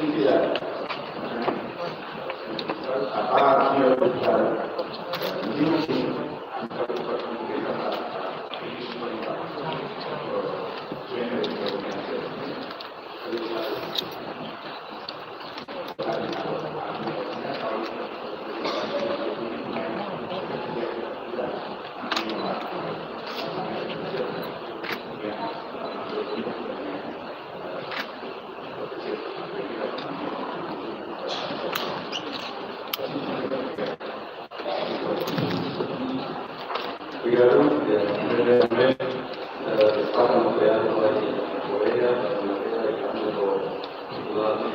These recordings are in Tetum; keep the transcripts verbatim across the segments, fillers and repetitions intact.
Obrigadu. Eh, primeiramente, eh, destaca o apoiado da Coreia, da Coreia, e também do, do lado,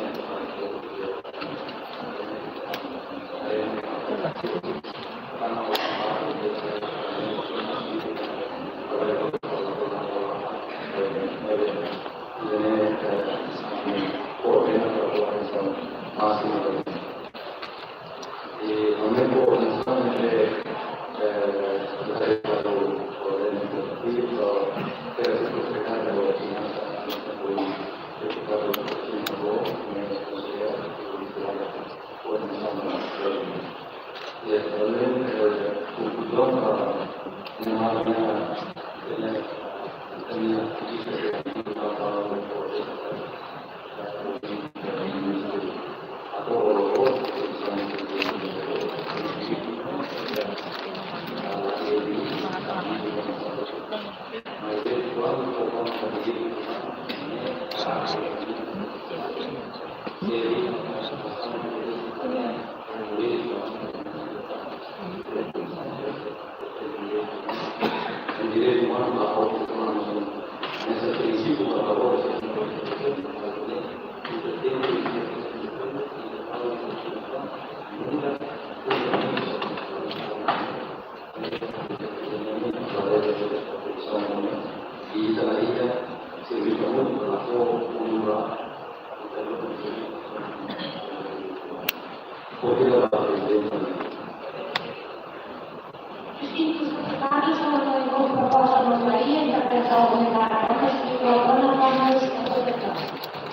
Distintus deputadus, como no encontro proposta no Maria, intervenção aumentar a Gomes, microfone a Gomes,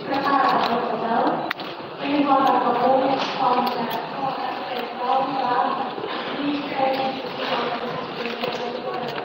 prepara a votação, quem vota a favor, responde, vota, responde, vota, Ministério Institucional da Constituição.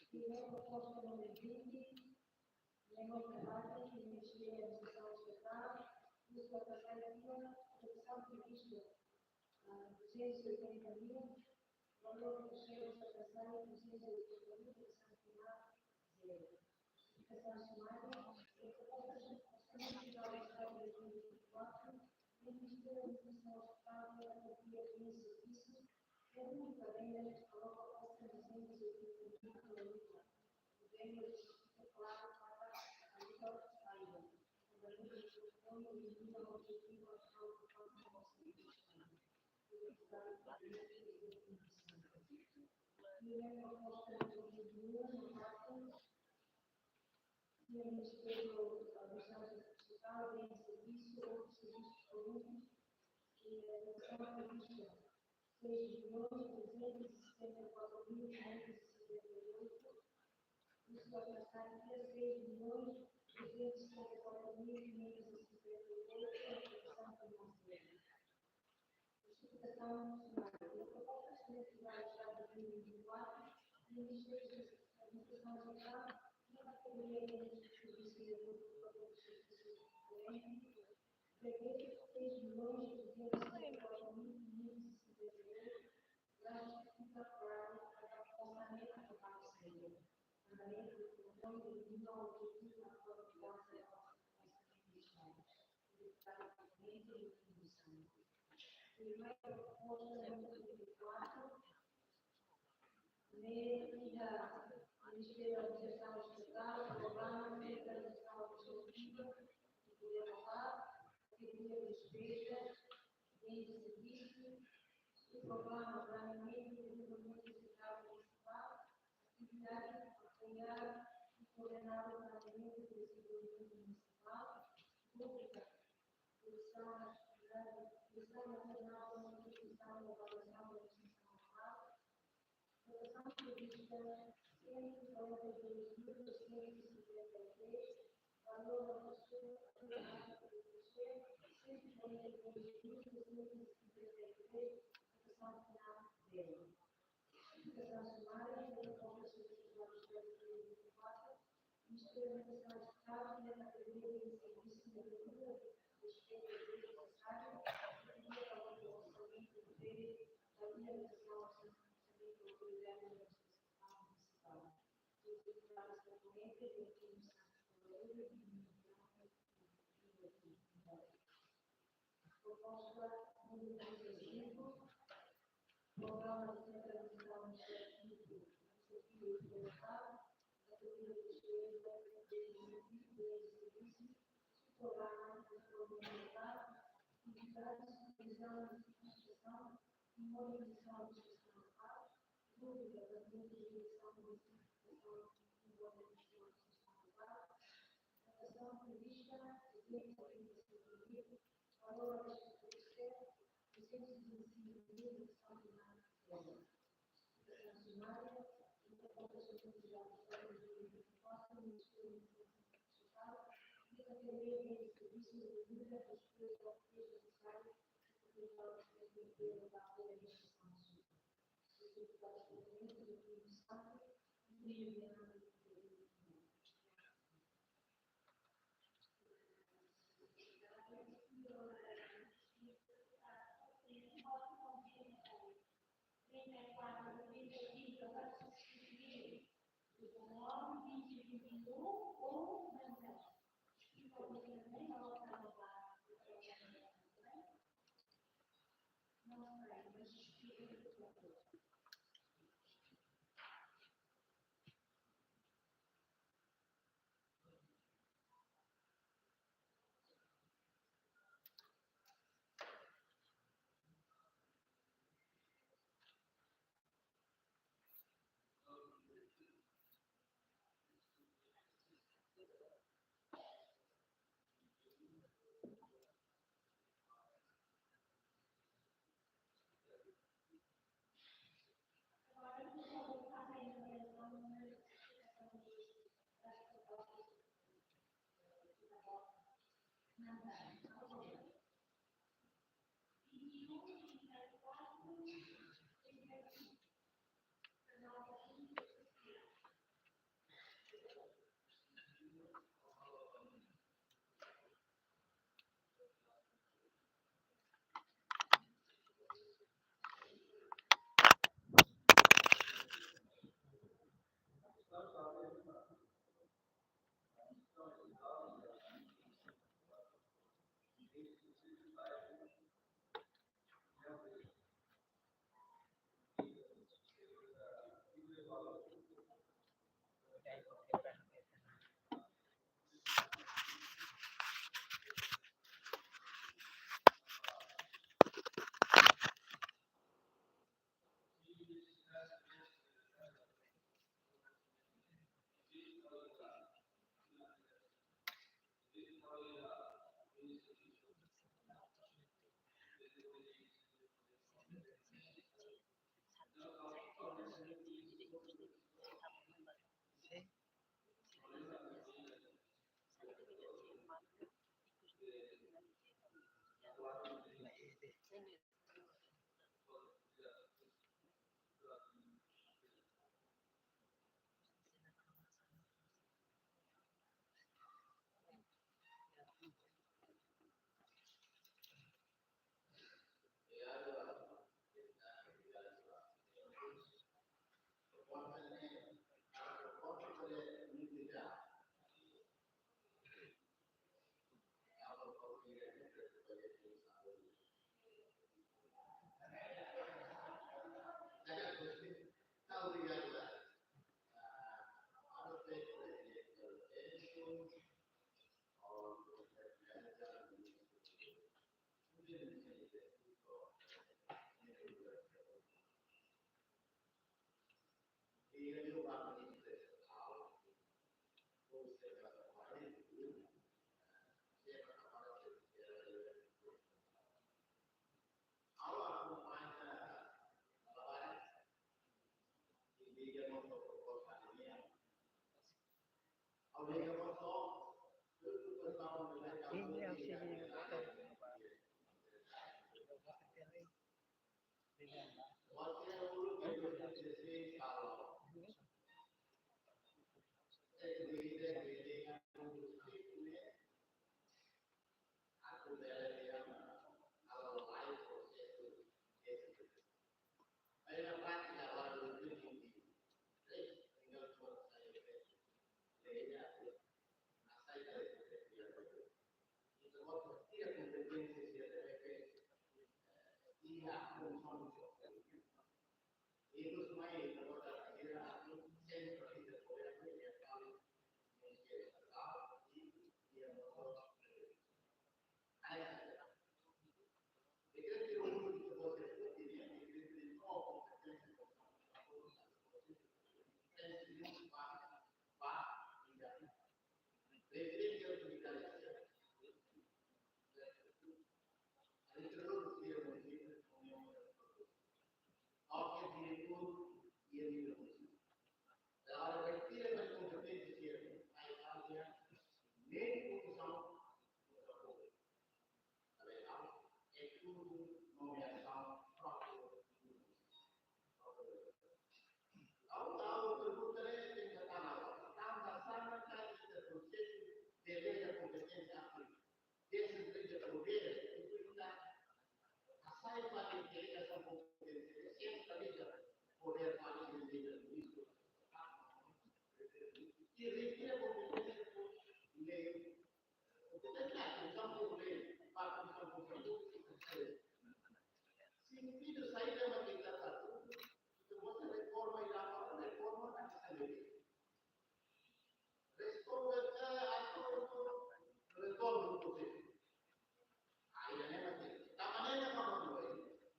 Primeira proposta número vinte, lei de trabalho, que Ministério da Administração Estatal, busca taxativa, redução prevista, ah, duzentos e oitenta mil, valor do cheque já passado, duzentos e oitenta mil, redução final, zero. Educação sumária, Orçamento Geral do Estado de dois mil e vinte e quatro, Ministério da Administração Estatal, Categoria de Serviço, República Venda, coloca quatrocentos e oitenta mil, Governo justifica claro para a luta saída. Fundamento de fundo e linha objetiva para o próximo. Primeira proposta de reunião, no caso, Ministério Administração Estatal, Bens e Serviços, outros serviços públicos, que é a redução prevista seis milhões trezentos e setenta e quatro mil quinhentos e cinquenta e oito, e sua taxativa seis milhões trezentos e setenta e quatro mil quinhentos e cinquenta e oito, redução financeira. Justificação sumária. Proposta de lei de trabalho de dois mil e vinte e quatro, Ministério da Administração Geral, na categoria de serviço de prevê seis milhões duzentos e setenta e quatro mil quinhentos e cinquenta e oito, para justificar para o orçamento do Conselho. Andamento do controle de linha objetiva na qualidade da Primeira proposta número vinte e quatro, lei da Ministério da Administração Estatal, Programa de Realização Objetiva, de Levar, Categoria de Despesa, Bens e Serviços, e Programa Planeamento e Desenvolvimento Regional Municipal, atividade apoiada e coordenada pela Lei de Desenvolvimento Municipal, Pública, Produção Nacional, Produção Nacional, Produção e Avaliação da Legislação Local, Dotação prevista cento e quarenta e dois mil seiscentos e cinquenta e três, valor da pessoa, cento e quarenta e dois mil seiscentos e cinquenta e três, dotação final zero. Justificação sumária, de proposta de resultados de dois mil e vinte e quatro, Ministério da Administração Estatal, na categoria de serviço de leitura, respeito ao direito necessário, e ao orçamento de da realização ao orçamento da Autoridade Municipal. Os deputados proponentes, Joaquim Santos Pereira, e Miguel Pinto. A proposta Presidente autoridade, ali terus dia mungkin, oke, diretor, dia di. Agora vai ter mais competência, aí, ali, nem produção, é tudo nomeação própria. Ha'u, ha'u pergunta ne'e, tenke hatán, tanba sá mak ita prosesu delega kompeténsia atu desentraliza podér, ita hasai fali delegasaun kompeténsia, desentraliza podér fali delegasaun. Ita retira kompeténsia ba lei. Kompeténsia, funsaun ba lei, ba funsaun, funsaun públika. Sentidu saida mak ita hatudu, ita mós reforma, ita reforma, ita reforma, ita reforma. Responde ka akordu, retornu, entonces. Aí, né, mas tem. Da maneira como foi.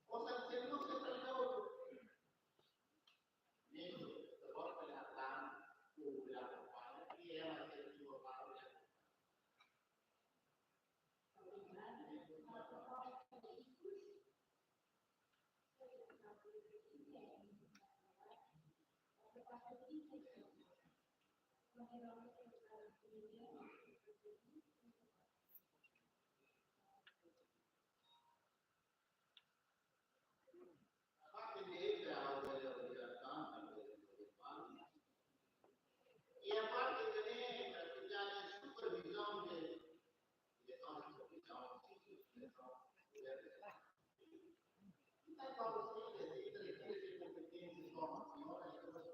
O sancionou se tratando. Nisso, agora foi a plana, o plano, e ela tem que voltar a olhar. Parte de esta autoridade, e a parte de, de supervisão de, de supervisão, supervisão, supervisão. Ita, para você, de, de, de, de competência, formação, e outras coisas.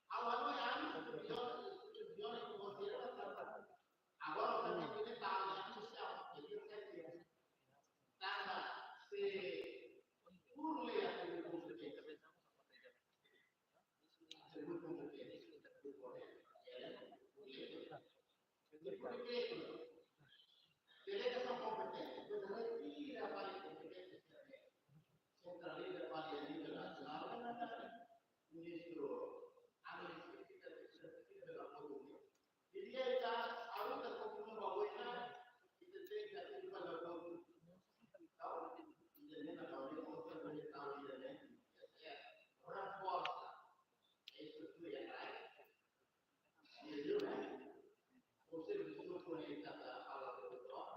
Agora, não é antes, supervisão, supervisão, que você era, agora, você tem que estar na social, ele não sei o que é. Tanba se por lei, a competência, atributo competência, por lei, é, por lei. Depois de que, delegasaun kompeténsia, depois retira fali kompeténsia, centraliza fali a nível nacional, ministru, a ministru fica, fica na autonomia. Diria que a luta continua boa, e tem que ter uma luta. Então, entendendo a autonomia, reforça a estrutura e a raiz. Entendeu, né? Ou seja, o senhor conecta a fala do doutor.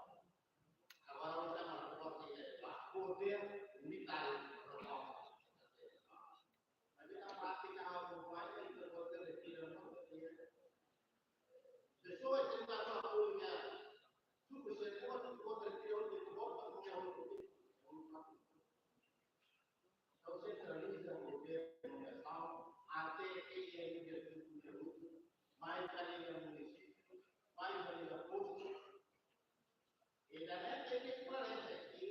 Agora, vamos chamar o poder militar. Mas na prática, a acompanha e o poder de tira não. Pessoas que estão na polícia, suficiente, mas o poder de tira o poder de tira. Então, centraliza o governo nacional até que ele dê tudo, mais para ele município, mais para ele posto. E também tem que esclarecer que,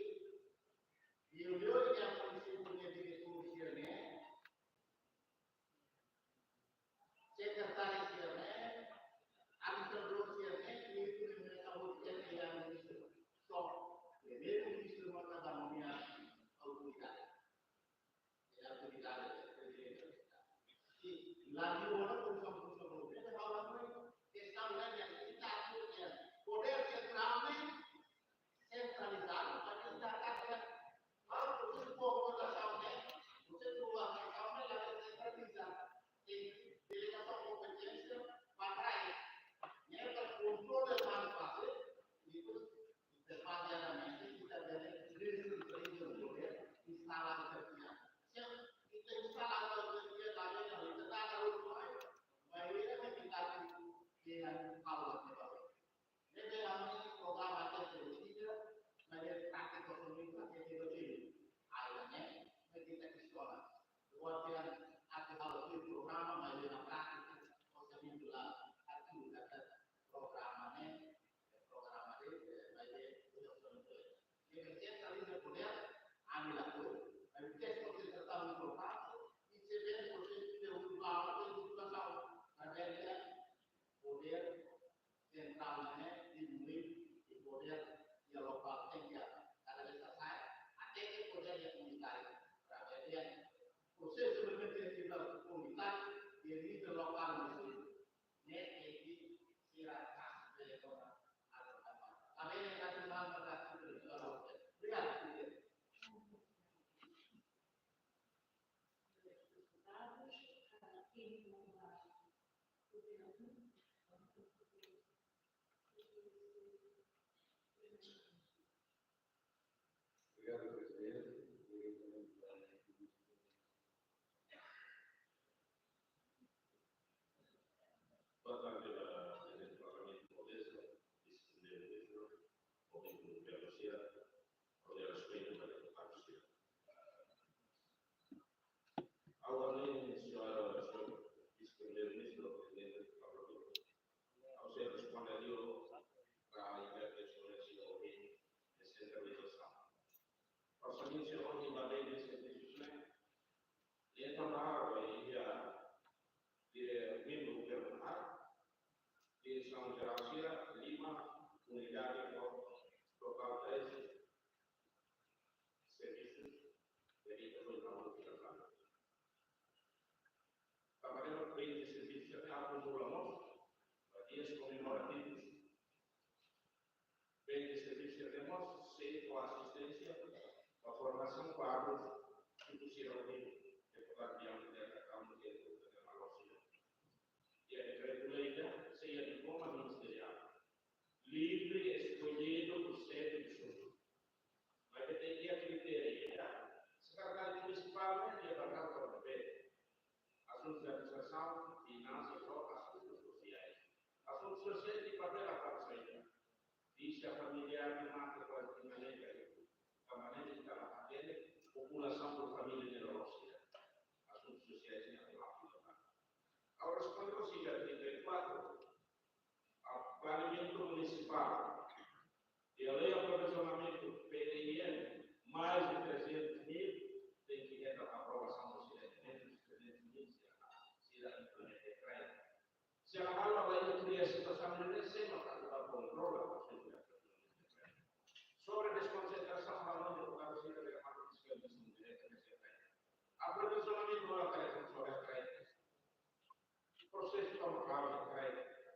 e o meu, que é município, que é diretor, né? Sekretáriu sira-ne'e, administradór sira-ne'e, i itu ne'e saúde sira-ne'e, yang ministru. So, primeiru-ministru maka ba nomeia autoridade. E autoridade, prezidente. I lagi ona funsaun, funsaun, funsaun. Entaun, agora, kestaun ne'e, ita atu, podér sentrál ne'e, sentralizadu, mas ita atu, para o seu povo da saúde, o seu povo da saúde, la sentraliza. Tem delegasaun kompeténsia para trás. Ne'e para kontrola mais fácil, depois, detalladamente, ita bele descentraliza o poder, instala a terceira. Se ita instala a terceira, também não, ita dá a última, Obrigado, presidente. Boa tarde, presidente do Parlamento, Vise-Primeiro-Ministro, Governo Sira, ao respeito da República Sira. Ao além, senhora, senhor Vice-Primeiro-Ministro, Presidente do Parlamento, ao ser respondido para a intervenção da senhora em descentralização. Orçamento, senhor, de Babel, de serviços, né? Então, na área, e a, de membro do governo, Diresaun Jerál sira, lima unidade no totál treze servisus dedikados ao trabalho. Trabalhador treze servisus akumulamos para dias comemorativos. Bem, servisu temos seis com assistência para formação quadros que pusieron de deputado de América, como que é o tema, e a decreto-lei, se a diploma ministerial livre, escolhido por sete pessoas. Mas que tem que a critério, sekretaru munisipál, né, e a bancada para o bebê. Asuntu de administrasaun, finansas no asuntu sosiál. Asuntu sosiál de papél a para saida. Visa familiár de mate para de maneira, de maneira que ela atende populasaun por família de Rússia. Asuntu sosiál de papél. Agora, quando você já tem vinte e quatro, a planeamentu munisipál, e a lei aprovizionamentu P D I N, mais de trezentos mil, tem que ter a aprovação do Conselho de Ministros, trezentos mil, se a, se a implementa, se a, a lei cria situasaun de receba para controla o Conselho de Ministros. Sobre a desconcentração, a lei de Estado, se a lei de Estado, aprovizionamentu, a lei de Estado, prosesu toma causa, crai.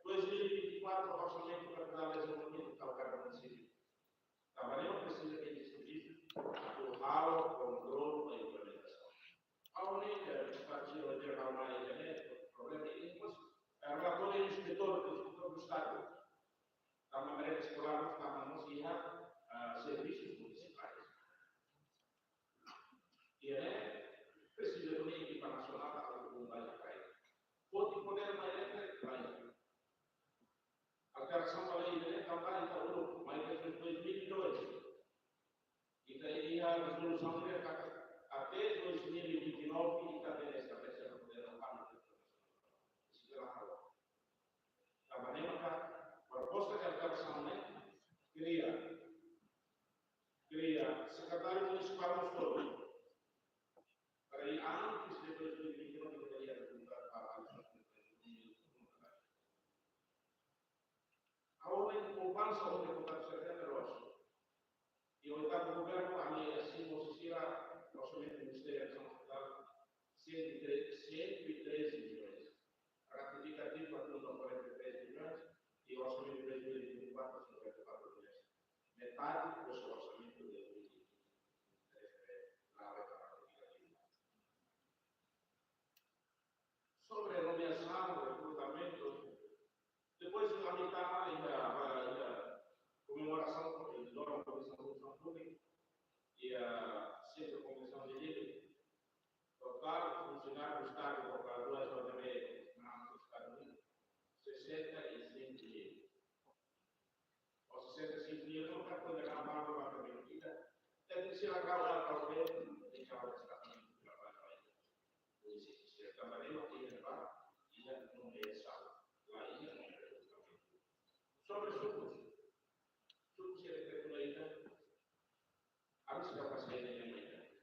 Dois mil e vinte e quatro, orsamentu para dar dezenvolvimentu para cada munisípiu. Trabalhador precisa de servisu, atu halo kontrolu da implementasaun. Ha'u ne'e, eh, partidu jerál mai, eh, problema de línguas, eh, relatóriu do inspetór, do inspetór do Estado. Tanba mereka eskolár, tanba mós iha, ah, servisus munisipais. Ida-ne'e presiza duni ekipa nasionál atu bele kaer. Foti podér mai ne'e, kaer. Alterasaun ba lei ne'e, kaer, kaer, kaer, mai desde dois mil e dois. Ita iha rezolusaun ne'e katak até dois mil e vinte e nove ita tenke estabelese podér nasionál. Isi adalah hal. Tanba ne'e maka proposta de alterasaun ne'e kria, kria sekretáriu munisipál mós to'o. Para antes de dois mil e vinte e nove, kita iha rezultadu para antes de dois mil e vinte e nove. Agora, poupansa onde deputadu Sérgio Veloso. E o oitavu governu, ami asina sira, orsamentu ministeriál são total cento e treze, cento e treze milhões. Ratifikativu, atu quarenta e três milhões, e orsamentu de dois mil e vinte e quatro, cinquenta e quatro milhões. Metade do orsamentu de dois mil e vinte e três, na área ratifikativu. Sobre nomeasaun, rekrutamentu, depois de la mitad, ainda, ainda comemorasaun, por exemplo, durante a comissão de função pública, e a sempre comissão de líder, total funcionáriu do Estado, por causa do S O T B, na Estado Unido, sessenta e cinco mil. Ou sessenta e cinco mil, não está com a mão para a medida. Tem que ser agora para o governo, tem que agora estar com o trabalho aí. Por isso, se a Câmara não tem, não é sala. Lá ainda não é. Sobre os sucos, sucos é de ainda. Ami sira pasiente ne'e mai.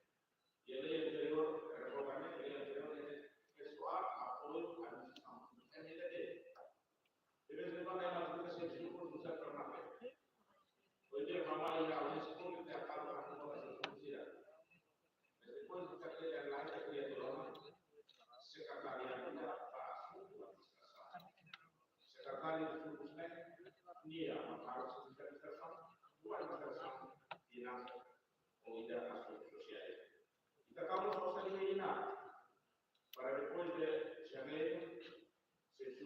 E a lei anteriór, revokamento, lei anteriór, ne'e pesoál apoiu à administrasaun. É verdade. De vez em quando, ela fica sem desculpa, não serve para nada. Hoje em dia, mamãe, a gente pode ter a palavra, não pode ser conhecida. Mas depois, o que é que ela acha que é do lado? Secretariado da Paz, da Administração. Sekretáriu de Fundos, né? Nia, para a administrasaun, boa administrasaun, finansas, ou ainda asuntu sosiál. Entaun, estamos a sair aí na, para depois de janeiru, se isso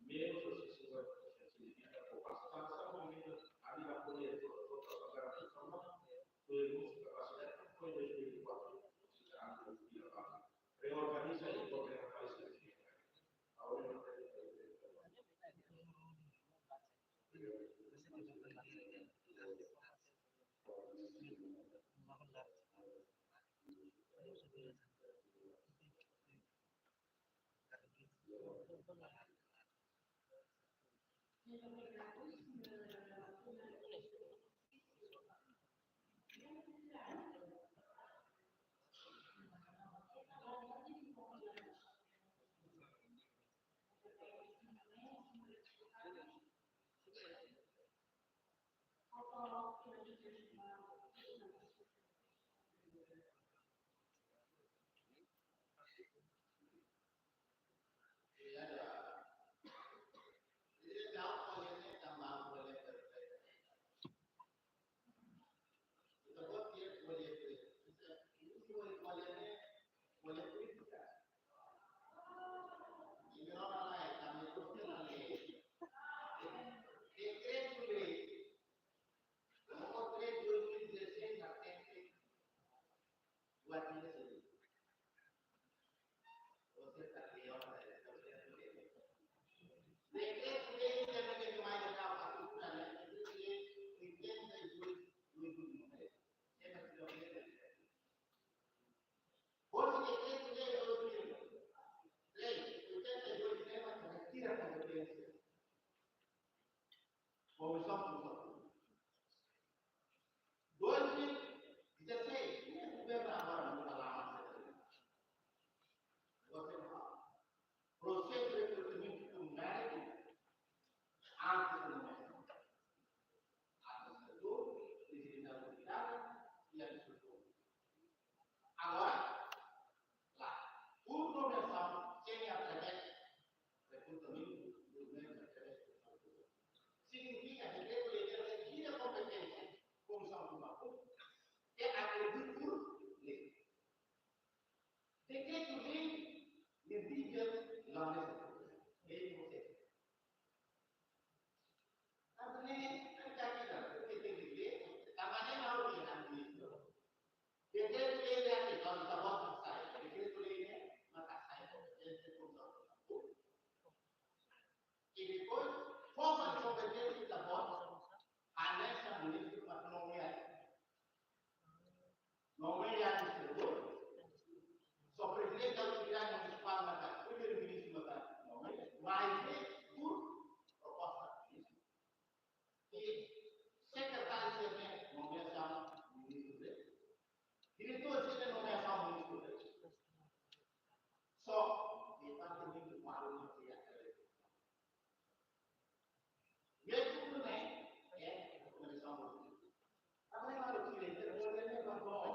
Menos así se va a sensibilizar por bastante momentos a vida por el todo para pagar su forma, pues música para ser por el espíritu cuatro, reorganiza y volver a país. Ahora no te dekretu-lei ne'e nia kompeténsia, Komisaun Kosong Públiku, é atribuídu por lei. Dekretu-lei ne'e vigora la mesa, lei prosesu. Tanba ne'e, kan kita, kita, kita, kita, tanba ne'e ha'u dehan duni. Dekretu-lei ne'e atu, kalau kita buat sai, dekretu-lei ne'e maka sai, kompeténsia Komisaun Kosong Públiku. I depois, fó ba kompeténsia ita-boot, hanesan ministru mak nomeia. Nomeia distribuidór. Só prezidente da autoridade munisipál maka, primeiru-ministru maka, nomeia. Vai ver por proposta do ministro. I sekretáriu sira-ne'e nomeasaun ministru de'it. Diretór sira-ne'e nomeasaun ministru de'it. Só departamentu balu no dia. Mesmu ne'e, é, komisaun. Agora, na hora que ele entra, ele não é bom.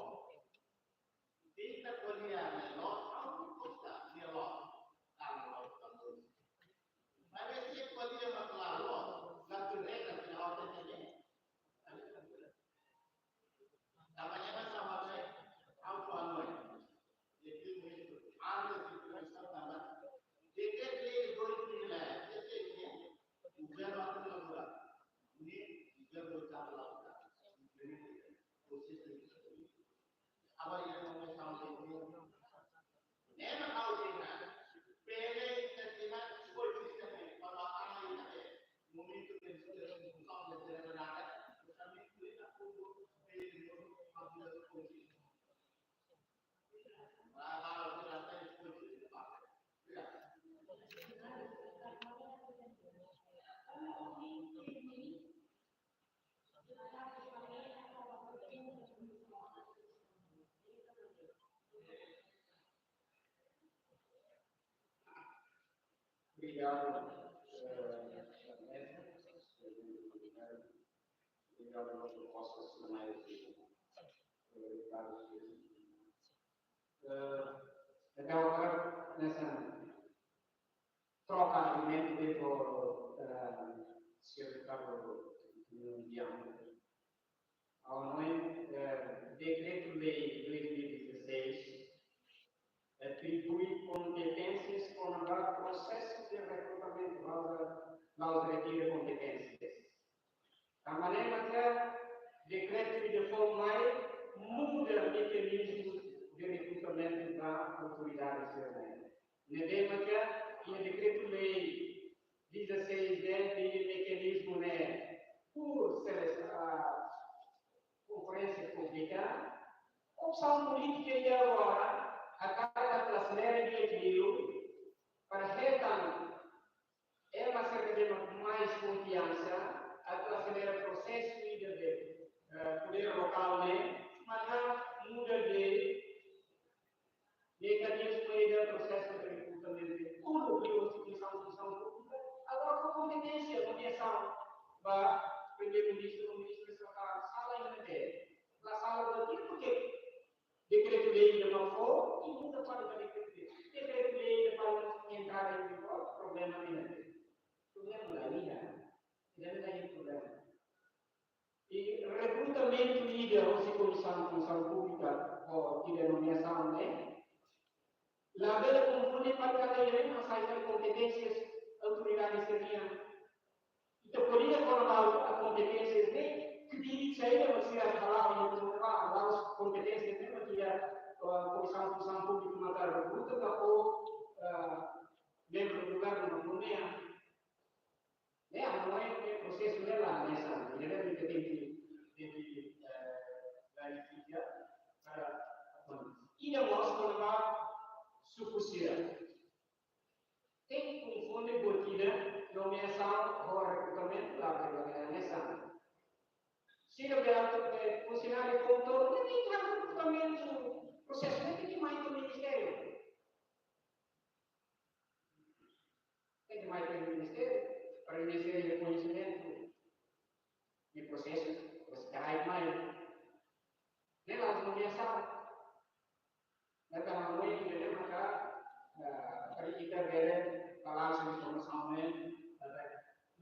Tenta ko'alia ne'e loos, ha'u gosta ne'e loos. Ah, loos, loos. Mas se ko'alia mak la loos, la tu regra, se la orden de lei. Tanba ne'e mak sama de'it, ha'u ko'alia. Jadi, antes de começar, tanba dekretu-lei dois mil e dezasseis, governu atu elaboradu. Ne'e, governu atu elaboradu. Prosesu de Agora, ita komesa a fazer. Ne'e mak ha'u dehan, pele ita tima, eskolha sistema, para a área de momento de discussão de Renata, justamente por isso, a povo, pele, não, a vida do povo. Para, para, para, para, escolha sistema. Obrigado. Obrigadu, eh, Ernesto. Obrigadu pelas propostas finais de, eh, deputados. Eh, entaun, agora, nessa troka argumentu de'it ho, eh, señór Ricardo Diamante. Ha'u hanoin, eh, dekretu-lei dois mil e dezasseis atribui kompeténsias kona-ba prosesu de rekrutamentu, la'ós, la'ós retira kompeténsias. Tanba ne'e maka dekretu ida foun mai muda mekanizmu de rekrutamentu ba autoridade sira-ne'e. Ne'ebé maka iha dekretu-lei dezasseis ne'e, iha mekanizmu ne'e, por selesaun, ah, konferénsia públika, opsaun polítika ida agora, hakarak atu aselera di'ak liu, para hetan ema sira ne'ebé mak mais konfiansa, atu aselera prosesu ida de, eh, podér lokál ne'e, maka muda de mekanizmu ida prosesu de rekrutamentu. Tudu iha instituisaun, instituisaun públika, agora ho kompeténsia, nomeasaun ba primeiru-ministru, ministru, sala ida ne'ebé la sala ba dia, porke dekretu-lei ida mak foun, i muda fali ba dekretu-lei. Dekretu-lei ida fali entrada em vigor, problema ida ne'e. Problema la iha. Ida ne'e la iha problema. I rekrutamentu ida hosi Komisaun Funsaun Públika, ho ida nomeasaun ne'e, labele konfunde para kada ida ne'e hasai fali kompeténsias autoridade sira-nian. Ita ko'alia kona-ba kompeténsias ne'e, kbiit saida mak sira hala'o iha kona-ba, la'ós kompeténsias ne'e mak iha, eh, Komisaun Funsaun Públika maka rekruta ka ou, eh, membru governu mak nomeia. Ne'e, ha'u hanoin prosesu ne'e la hanesan, ida ne'e ita tenke, tenke, eh, klarifika para, ida mós kona-ba suku sira. Tenke konfunde buat ida, nomeasaun ho rekrutamentu, la hanesan. Sira be atu, eh, funsionáriu foun, ne'e tenke rekrutamentu, prosesu ne'e tenke mai to'o ministériu. Tenke mai to'o ministériu, para ministériu iha koñesimentu de prosesu, depois cai mai. Ne'e la nomeasaun. Ne'e tanba ne'e, ne'e maka, eh, para ita bele balansa informasaun ne'e, eh,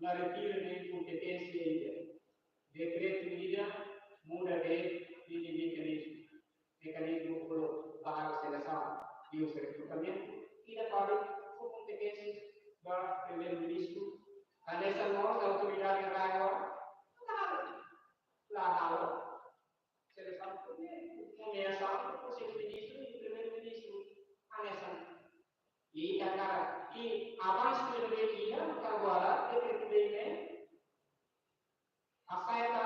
la retira nia kompeténsia ida. Dekretu ida muda de'it nia mekanizmu. Mekanizmu uluk ba halo selesaun liuhusi rekrutamentu, ida fali fó kompeténsia ba Primeiru-Ministru, hanesan mós autoridade rai agora, la halo, la halo selesaun, nomeasaun ba Konsellu Ministru i Primeiru-Ministru, hanesan. I agora, i avansu ne'ebé iha, agora, dekretu ne'e, afeta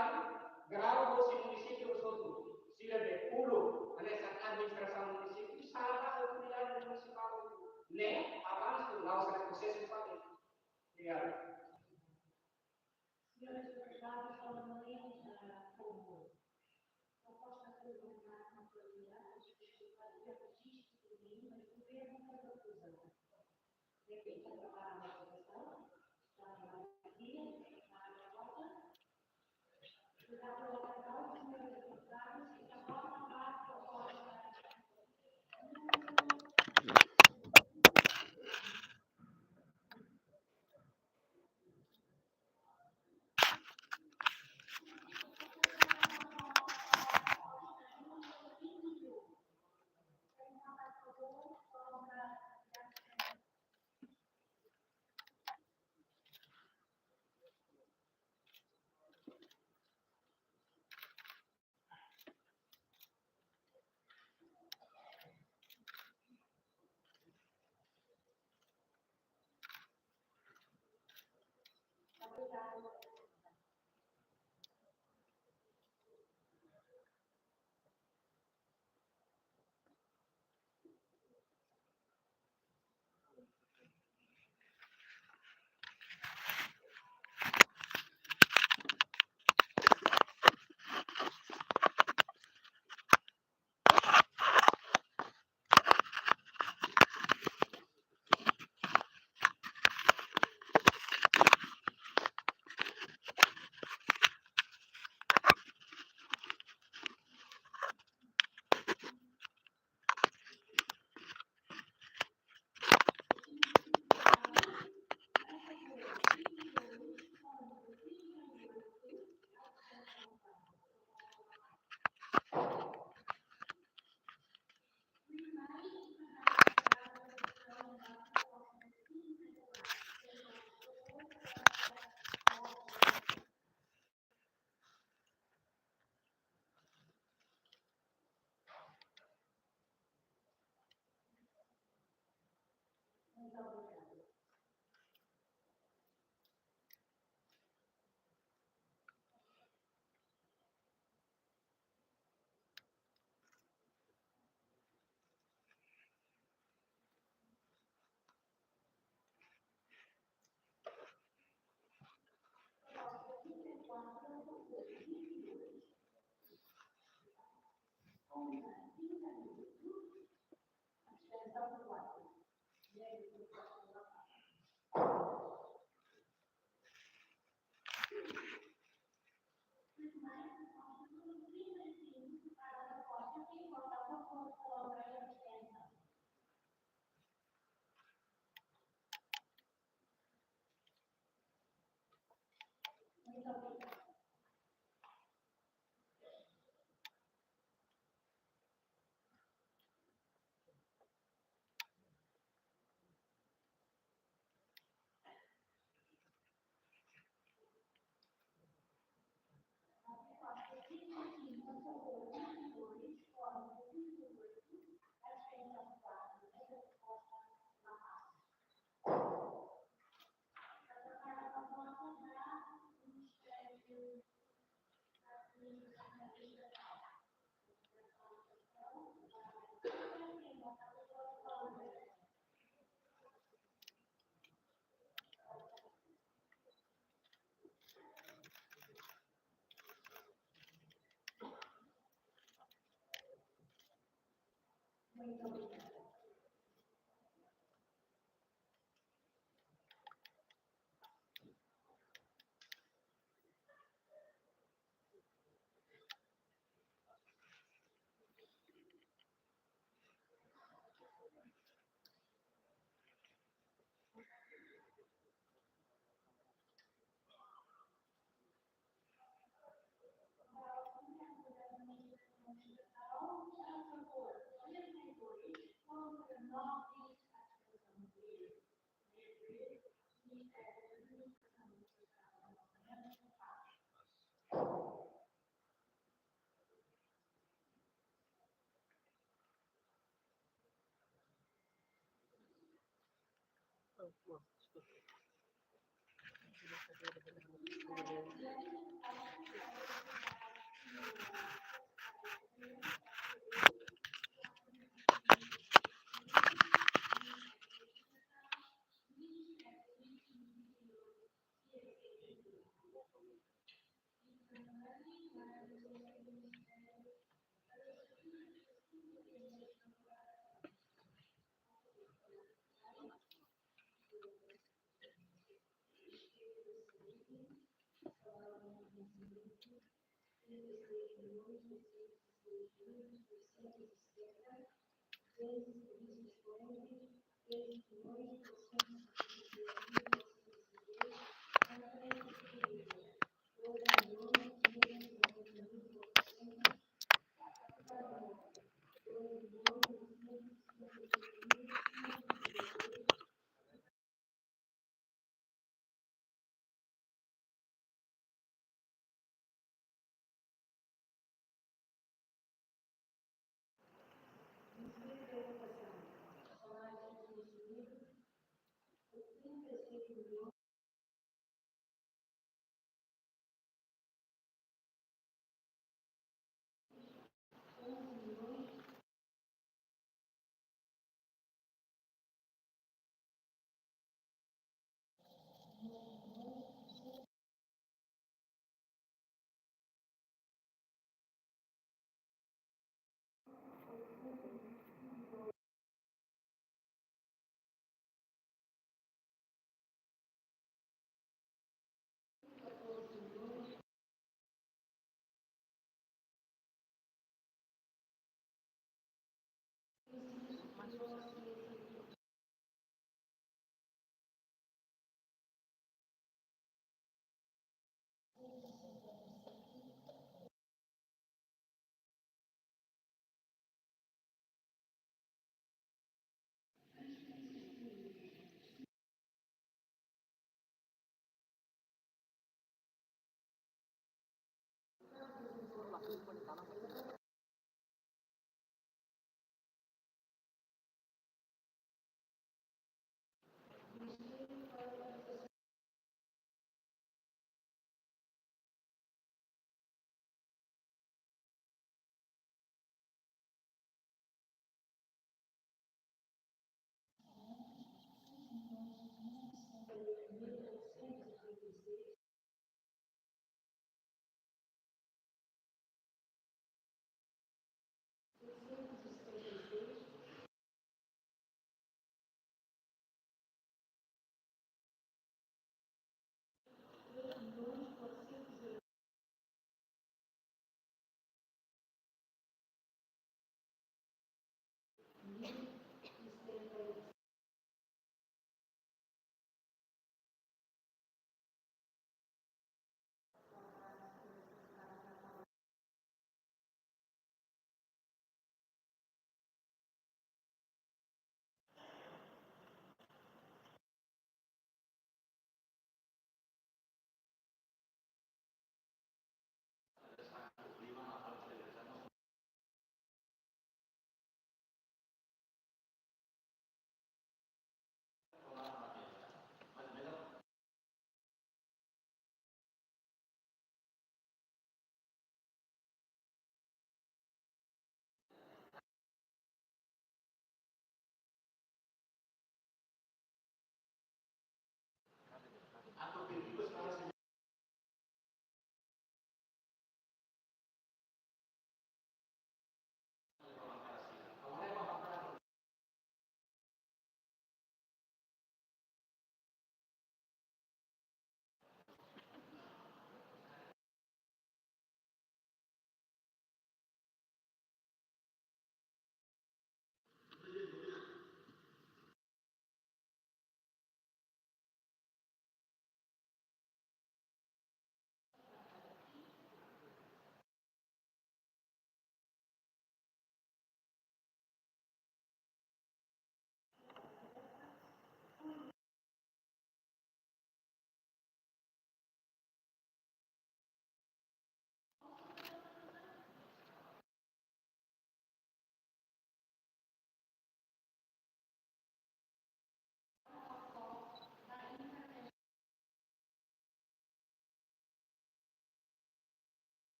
grau hosi munisípiu hotu-hotu. Sira be uluk, hanesan administrasaun munisípiu, sala ba autoridade munisipál. Ne'e avansu, la'ós retrosesu fali. Obrigadu. Senhores deputados, formulem, ah, como proposta por uma autoridade, desculpa, registro do mínimo, mas o governo não tem conclusão.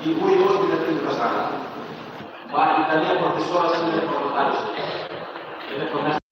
Ibu-ibu tidak tinggal sana. Ba ita-nia profesora sira, voluntárius. Ele começa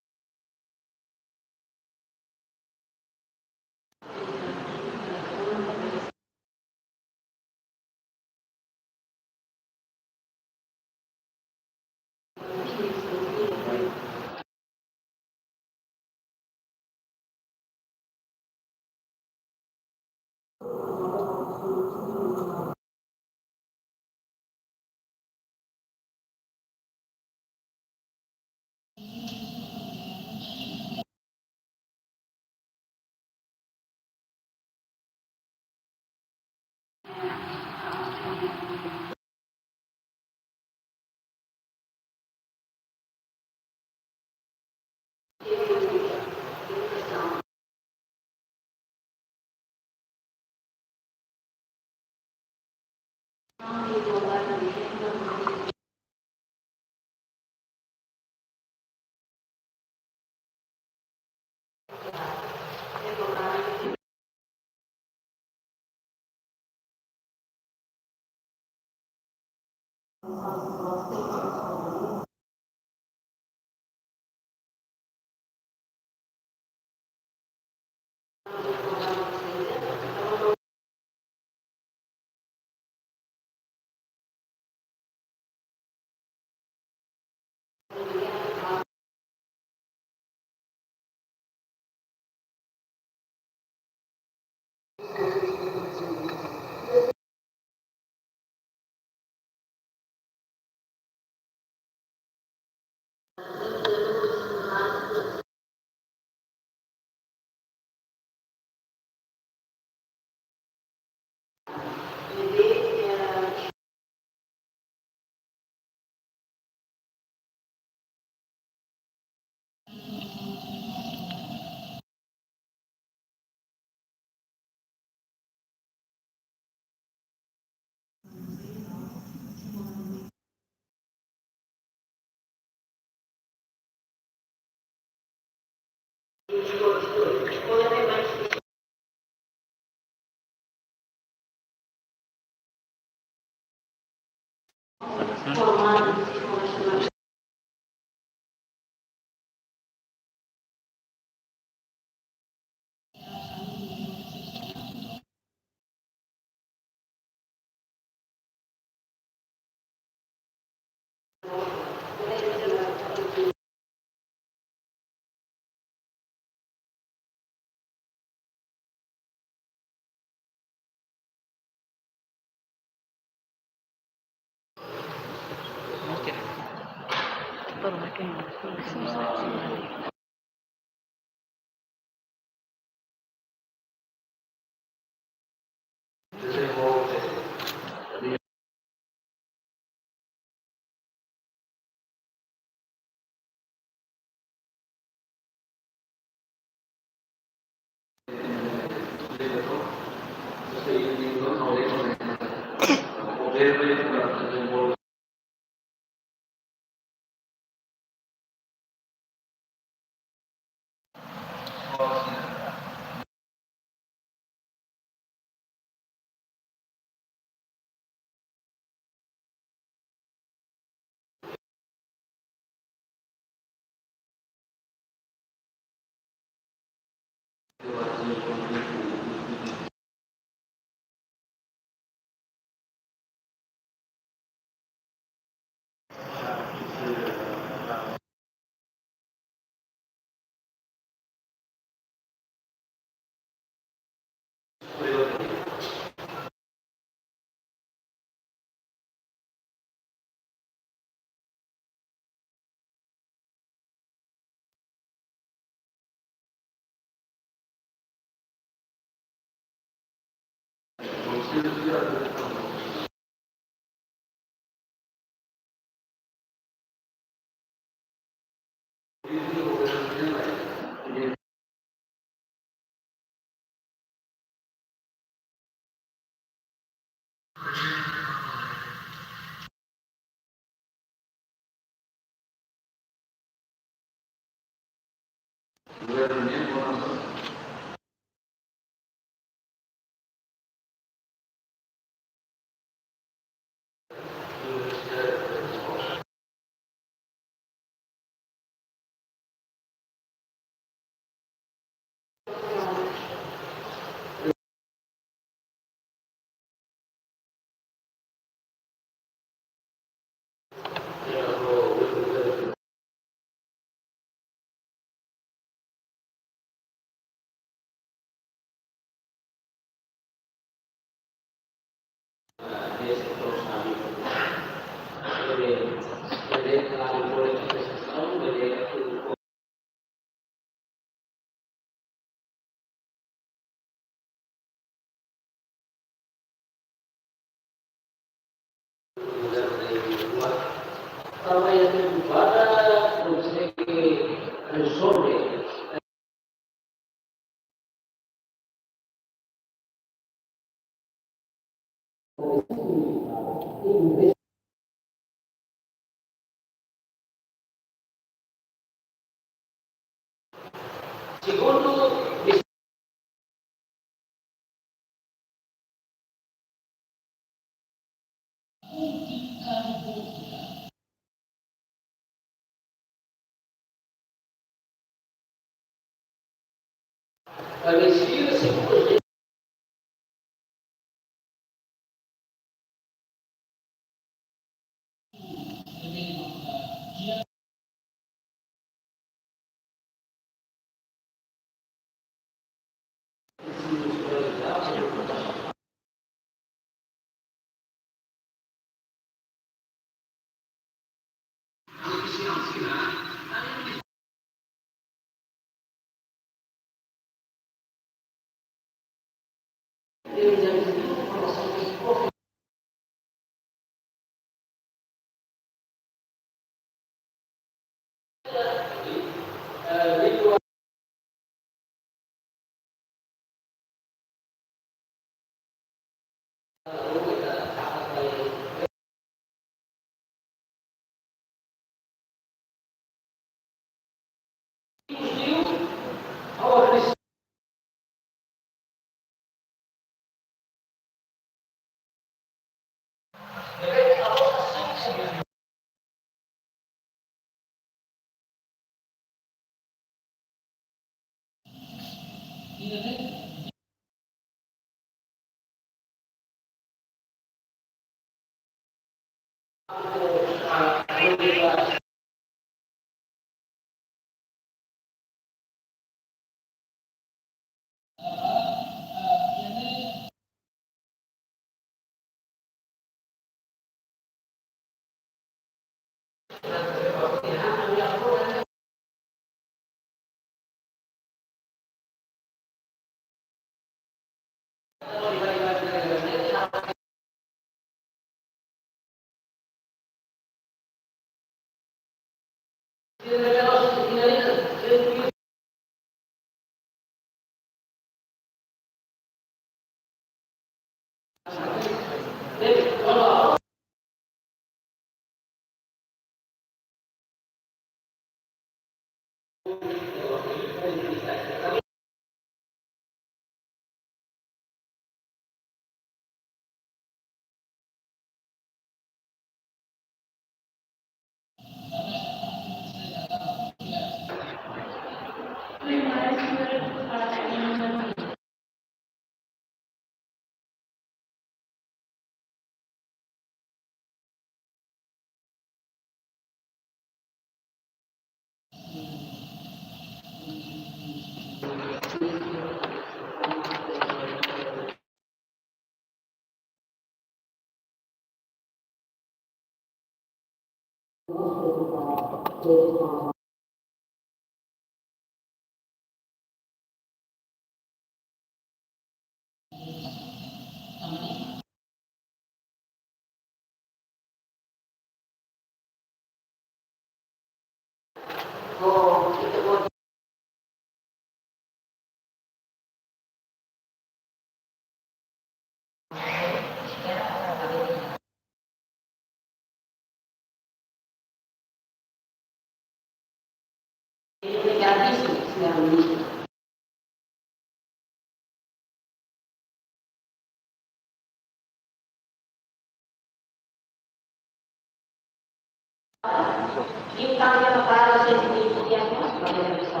Liután dia para sentimentu dia, mas bagaimana bisa?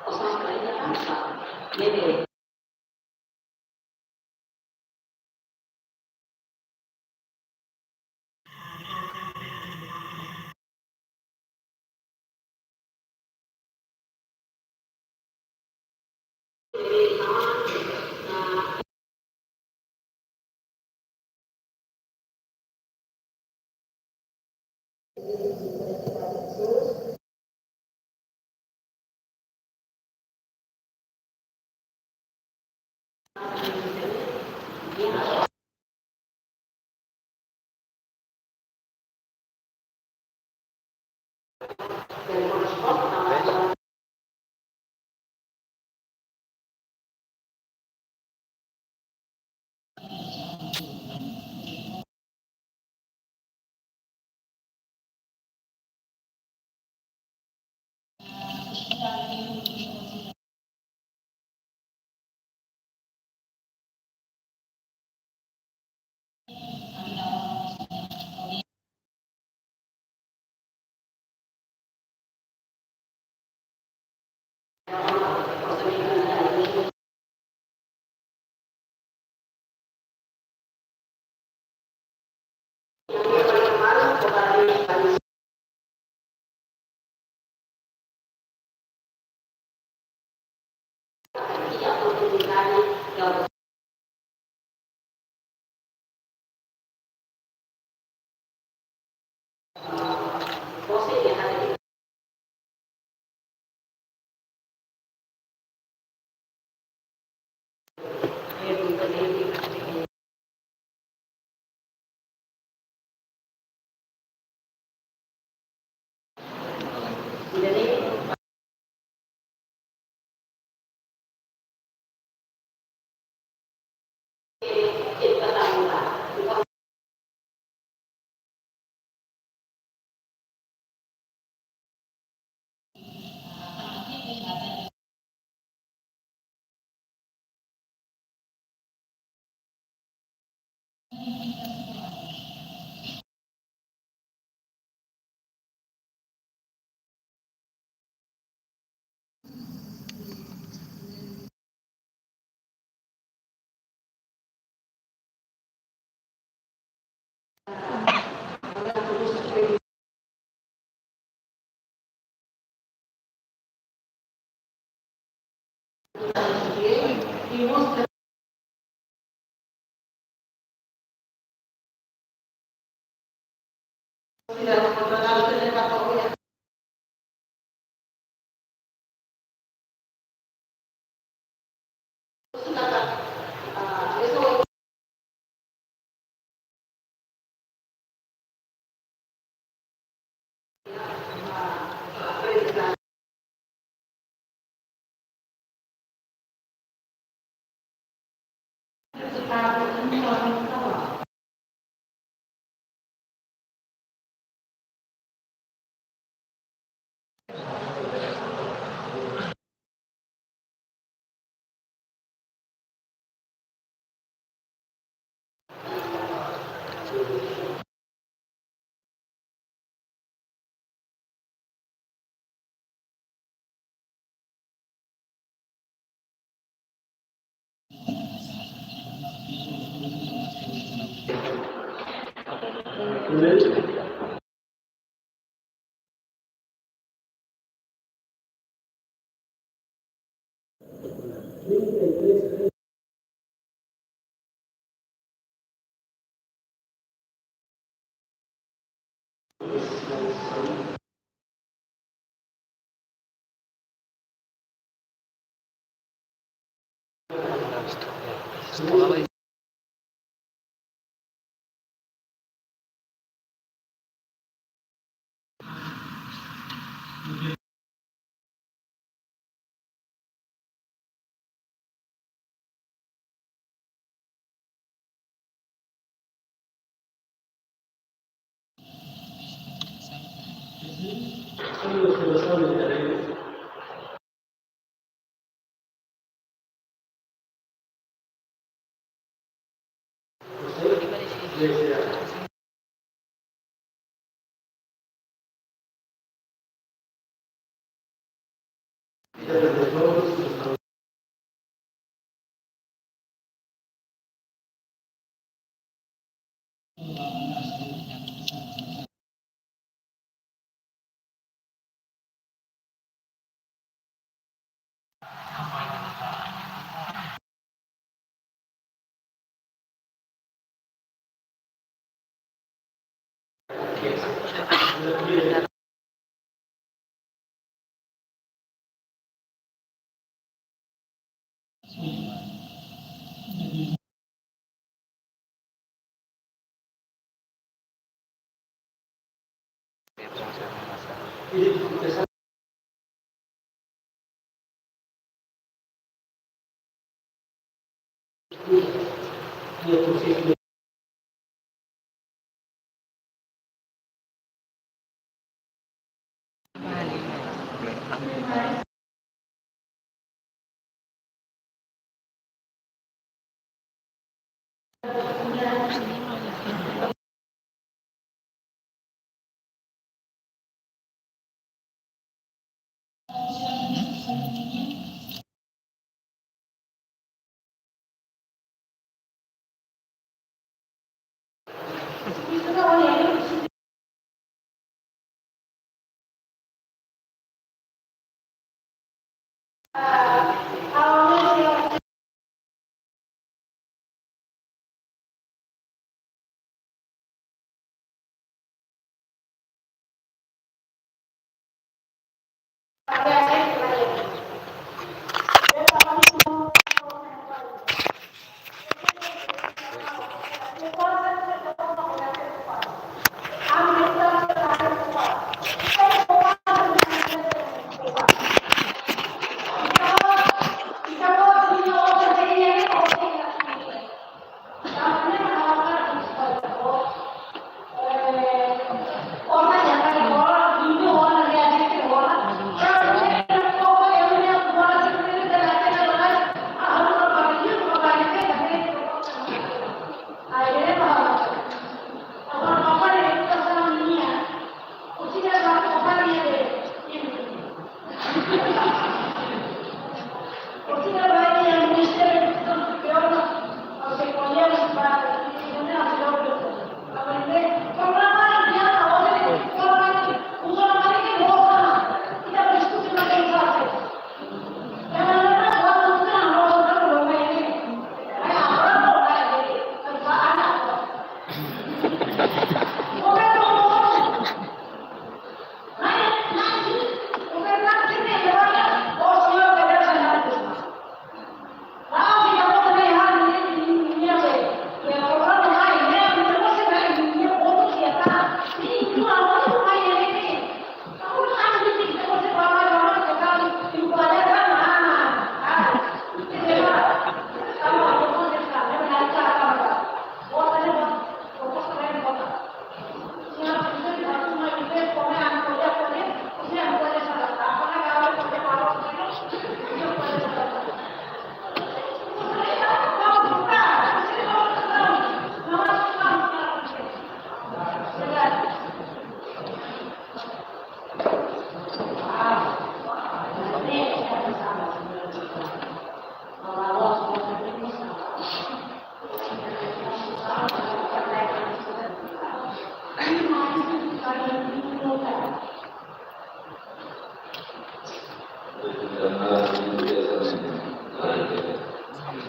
Osan kalinya tanpa. Bebe.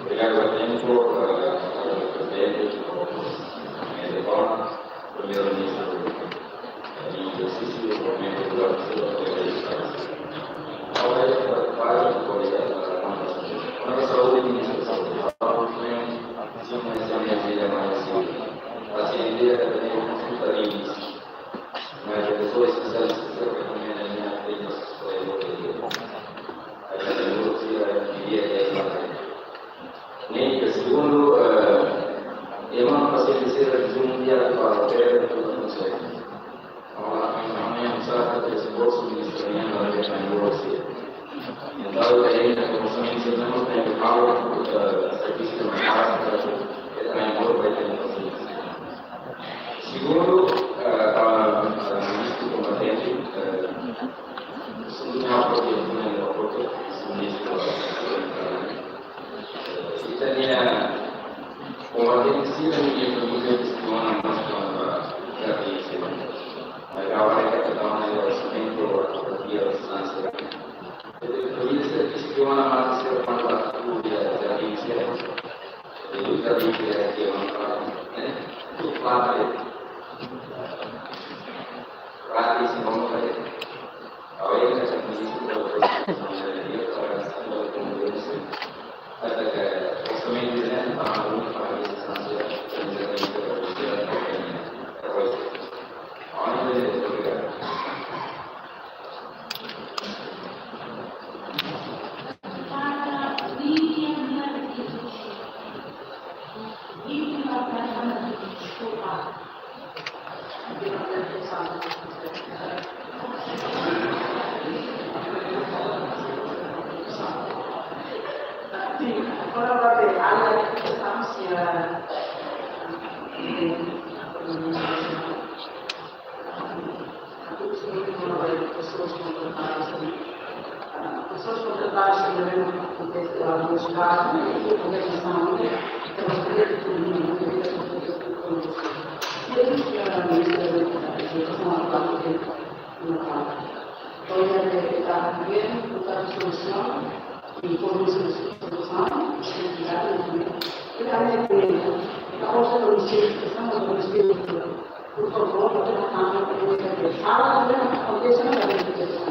Obrigadu ba tempu, eh, ba tempu, eh, Primeiru-Ministru, eh, ezersísiu, Primeiru-Ministru, eh, agora, eh, para o Ministru Saúde, Ministru Saúde, pasiente, eh, konsulta, mas pessoas especialistas, eh, também na minha frente, eh, eh, eh, eh, Ne'e, segundu, eh, ema pasiente sira resumu dia tu para opera tu não sei. Agora, amanhã, amanhã, sabe, desembolso ministerial na área da neurologia. Então, aí, a comissão de ensino não tem algo, eh, serviço de uma casa, eh, eh, vai ter um serviço. Segundu, eh, ba, eh, ministru kompetente, eh, segundu, eh, ministru Ensina menino mujer kestiona mais kona-ba jardín sira. Agora é que está na orçamento a partir da distância. Polícia kestiona mais se quando a jardín sira. Jardín sira que é uma parte, né? Tudo claro. Gratis, vamos ver. Pessoas contratadas também acontece alguns casos, né? E a organização, né? Então, as coisas que todo mundo, né? E eles, eh, organização, a parte de, na parte. Então, é, é, tá vendo, tá solução, e como solução, identidade, né? E também, a outra, não sei, que são os meus filhos, por favor, não tem nada a ver com isso. Fala, não tem nada a ver com isso.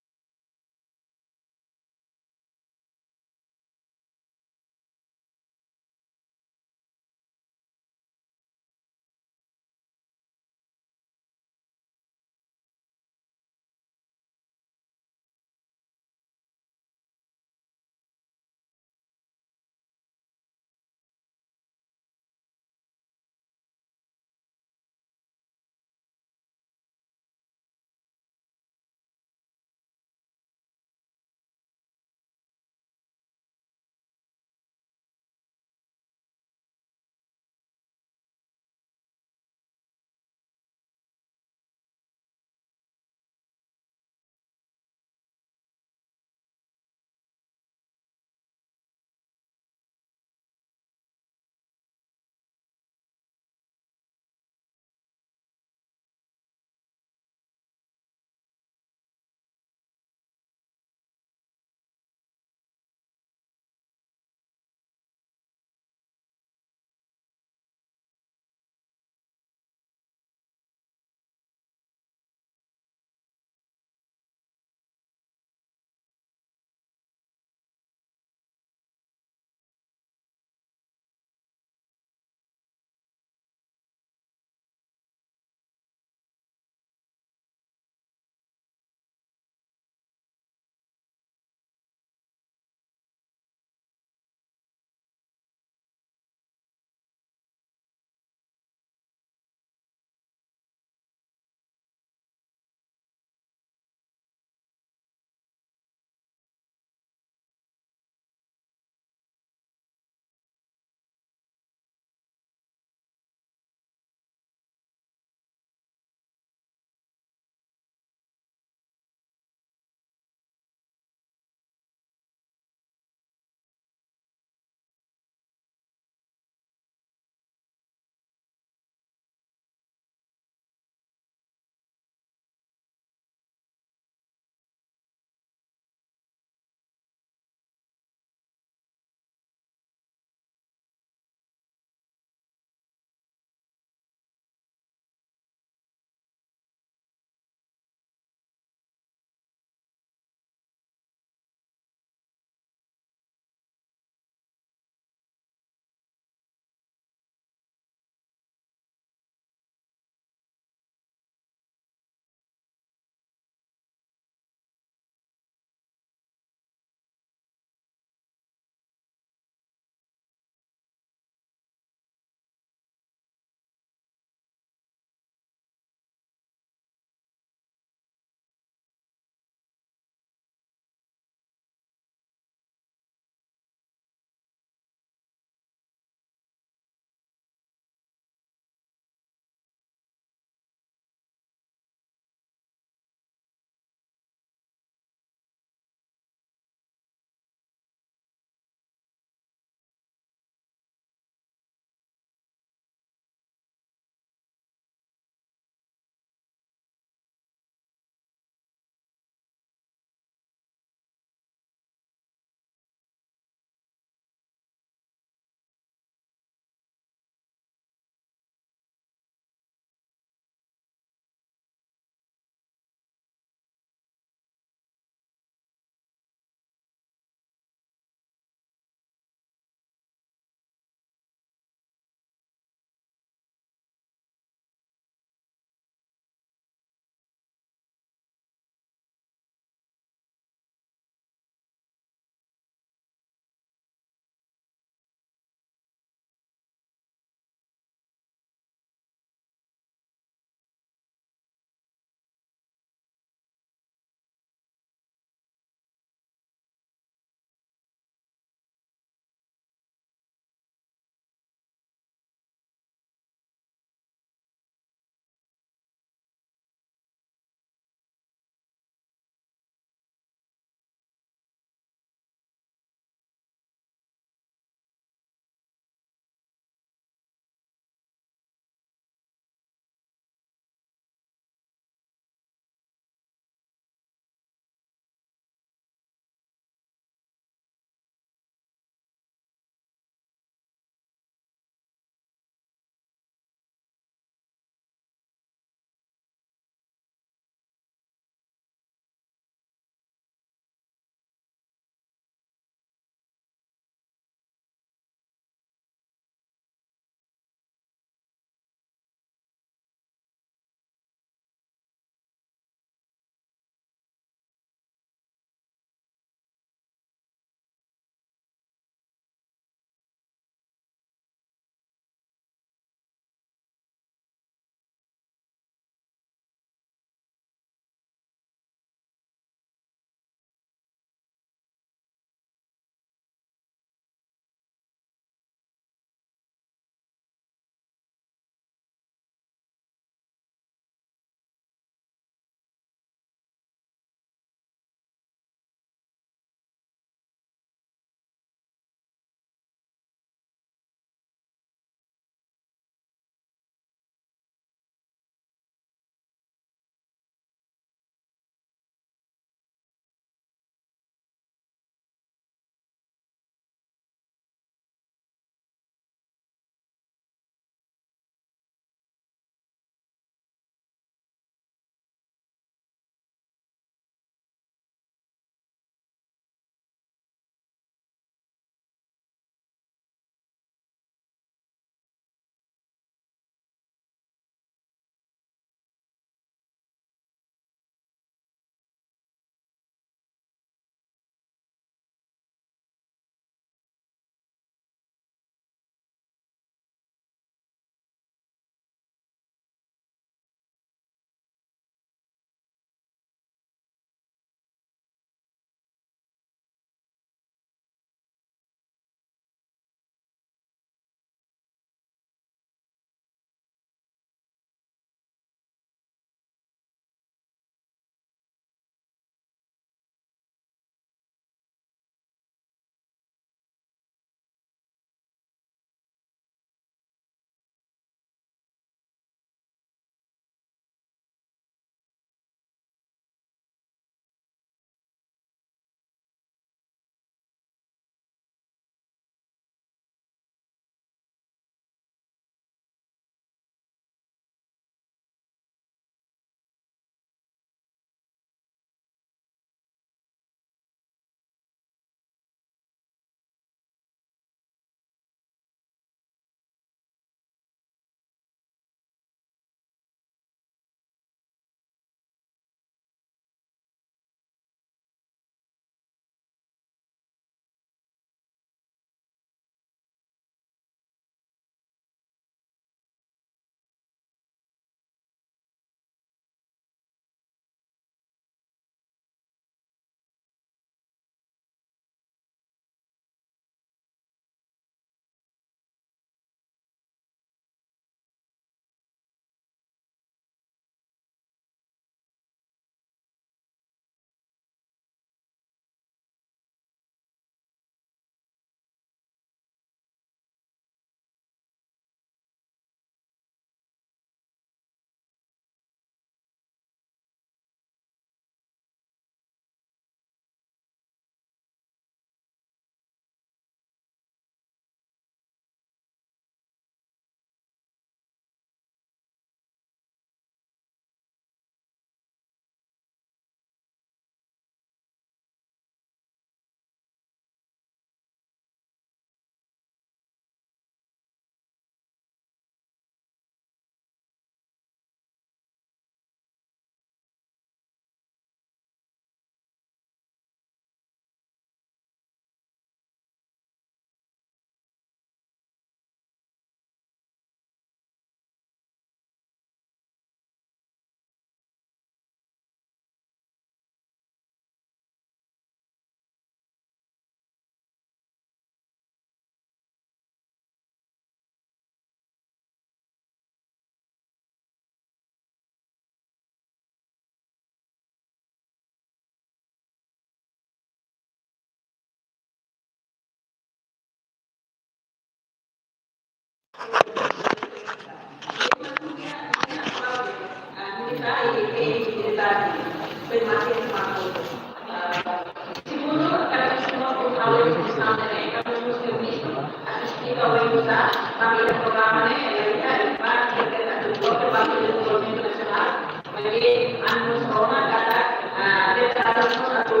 Ami-nia programa ne'e, eh, iha, iha, iha, iha, bloku Banku Dezenvolvimentu Nasionál, maibé ami mós rona katak, ah, preparadu mós atu,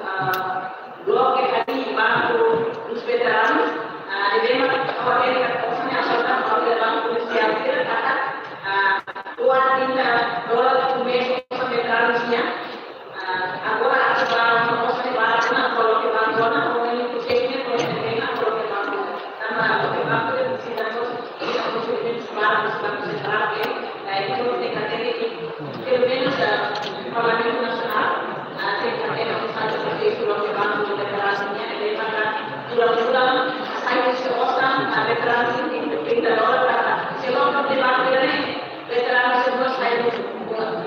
ah, bloku harii Banco dos Veteranos, ah, ne'ebé mak, oh, eh, oh, sini asal kan, oh, Banco Comercial, katak, ah, dua trinta dolar por mês, oh, veteranos nian. Ah, agora, atu ba, mós atu ba, na koloke banku, na koloke banku, na koloke banku. Tanba koloke banku, ne'e presiza mós, mós servisu ba, mós servisu ba, eh, eh, entaun tenke atende, pelumenus, ah, Parlamentu Nasionál, ah, tenke atende, mós atu servisu koloke banku, na koloke banku, ne'e, eh, para, durante, durante, sai husi osan, ah, veteranu, trinta dolar, ah, se loke banku, ne'e, veteranu, se mós sai, ema,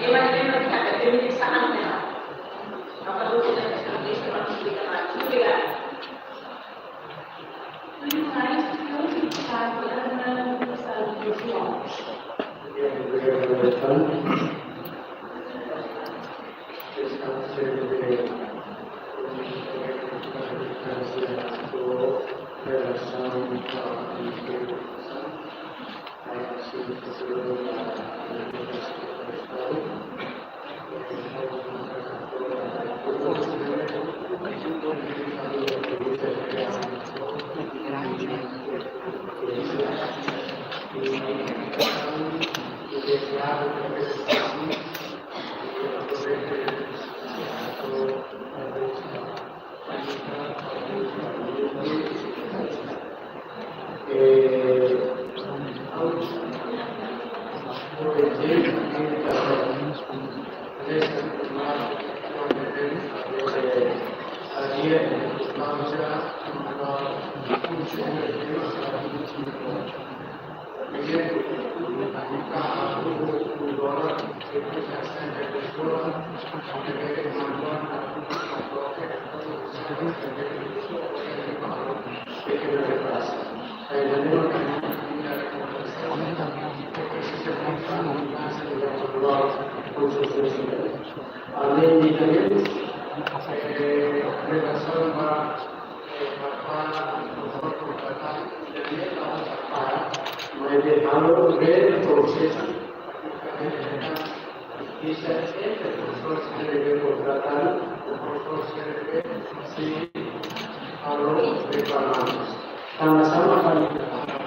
ema, ema, ema, ema, ema, ema, Além de, eh, relasaun ba, eh, ba, ba, maibé halo prosesu, eh, bisa entre profesór sira ne'ebé kontratadu ho profesór sira ne'ebé sei halo reklamadu. Tanba sá mak ami, eh,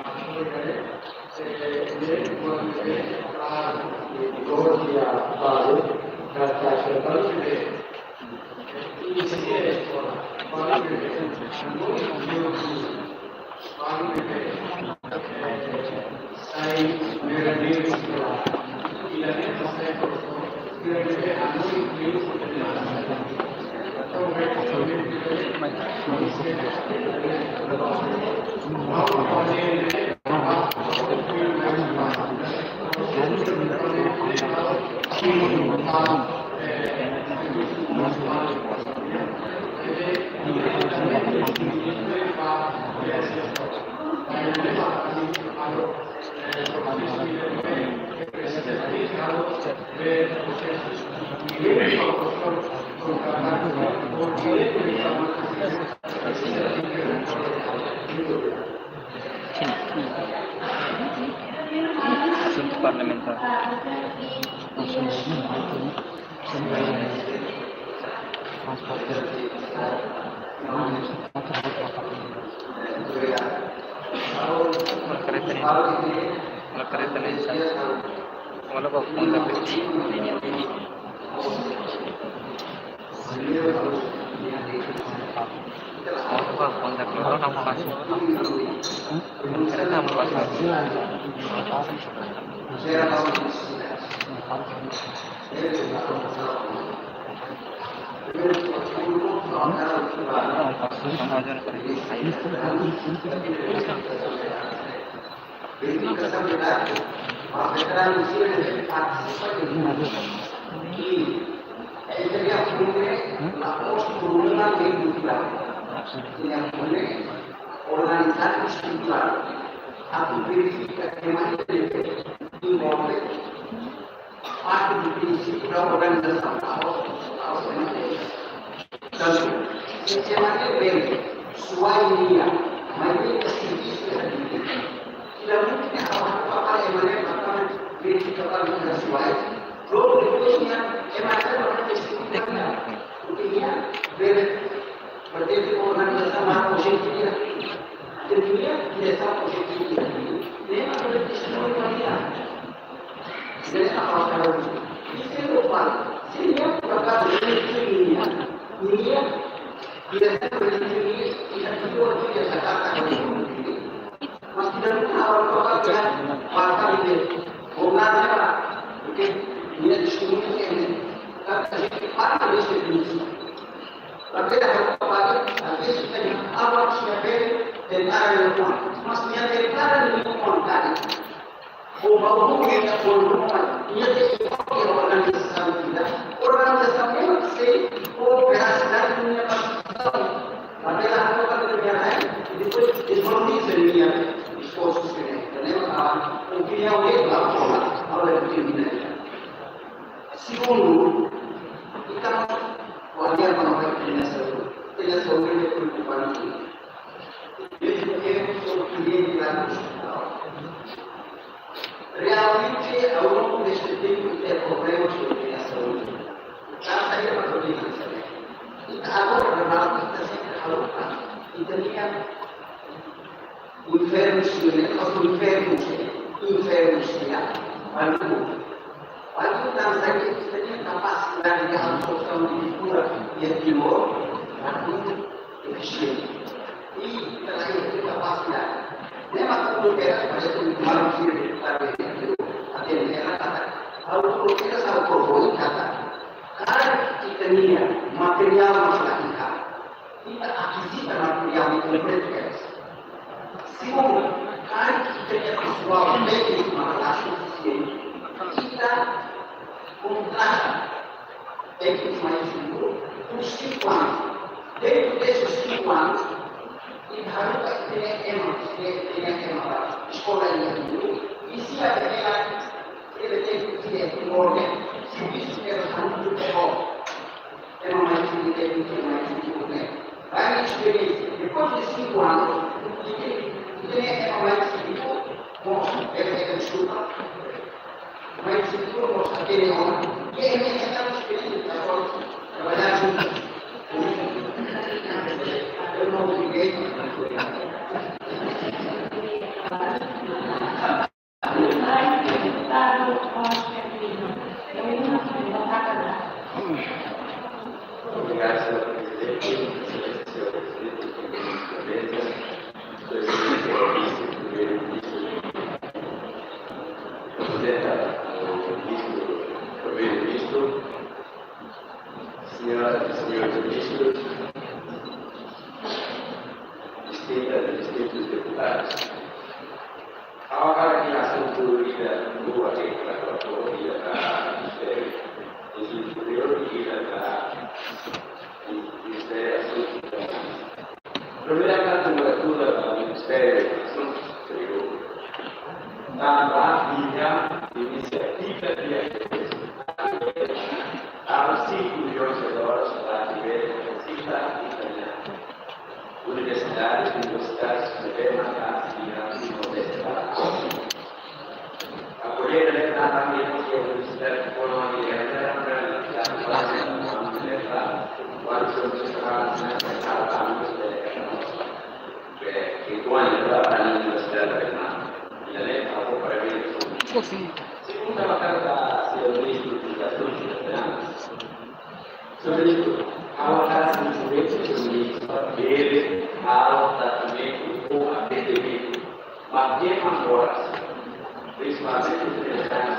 Asuntu parlamentár. Mak kareta ne'e, mak kareta ne'e sa. Wala ba funda pe. Wala ba funda pe, wala ham pas. Kareta ham pas. Organizasaun espirituál, atu verifika kemana envolve parte do princípio da organização. Portanto, se kemana bem, suai nia, Mas ele é serviço da vida. Finalmente, a palavra para emanar para verificar para os pessoais. Logo depois, tinha emanar para testemunhar. Porque ia ver, vai ter que organizar uma objetividade. Tinha direção objetiva. Nem a testemunha. Nesta palavra, isso é o pai. Seria por acaso ele tinha, tinha, direção objetiva, e já ficou aqui essa carta. Mas que não estava para basta de ver. Ou nada, porque minha testemunha é, a gente para de ser isso. Tapi dah dapat pagi, tapi sih kan apa sih apa tentara yang kuat. Mas dia tentara yang kuat tadi. Ou baú que é por uma, ia ter que ter organização vida. Organização é uma que sei, ou veracidade, minha participação. Mas ela não vai ter que ganhar, e depois desvaloriza minha esforço, né? Entendeu? A opinião dele, lá fora, a hora de terminar. Segundu, entaun, olhar para a criança, criança hoje é preocupante. Mesmo que eu sou cliente lá no hospital. Realmente, ao longo deste tempo, tem problemas com a criança hoje. Já saía para a criança. E agora, na hora que está sempre a roupa, e também infernu sira, mas infernu sira, infernu sira, balu. Balu tan saida, ita-nia kapasidade de absorção de leitura iha Timor, balu efisiente. E ita-nia kapasidade. Ne'e mak ita espera, parese malu sira, até ela, ha'u espera, ha'u espera, katak karik ita-nia materiál mós la iha, ita akizita materiál ne'e kompletu de'it. Segundu, karik ita-nia pesoál tékniku mós la sufisiente, ita kontrata tékniku mais um por cinco anos. Dentro desses cinco anos, ita haruka ita-nia ema, ita-nia ema ba eskola iha Dili, e se a primeira ele tem que ter um órgão, serviço que era muito bom. Ema mai sini, tékniku mai sini, né? Vai na experiência. Depois de cinco anos, e tem, e tem ema mai sini, bom, ele é, desculpa. Mai sini, bom, aquele homem, e ele é, é, experiência, agora, trabalhar junto. Eu não liguei. Obrigado, senhor presidente, senhor presidente da mesa, sua excelência, vice-primeiro-ministro, representante do ministro, primeiro-ministro, senhoras e senhores ministros, distintas e distintos deputados. Ha'u hakarak asuntu ida rua ke para ida ba Ministériu Ensinu Superiór, ida ba Ministériu Asuntu Internu. Primeira candidatura ba Ministériu Asuntu Exteriór. Tanba iha inisiativa de aos cinco milhões de dólares para tiver cita italiana. Universidade, universidade, sistema, universidade. Apoiar a lei da pandemia, porque a universidade forma de lei, que pone la para a universidade, né? E a lei para o para Segunda, a carta, se eu vejo que já estou estudando, sobre isso, há uma carta de direitos humanos para ver, há um tratamento ou atendimento, mas tem uma moração, principalmente os militares,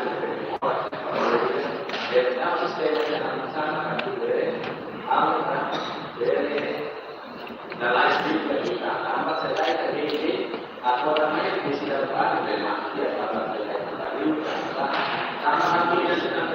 é, não sistema de avançar na cultura, há uma, é, na live, a capacidade também de, a forma mais difícil da parte de uma, e a capacidade de uma, a capacidade de uma,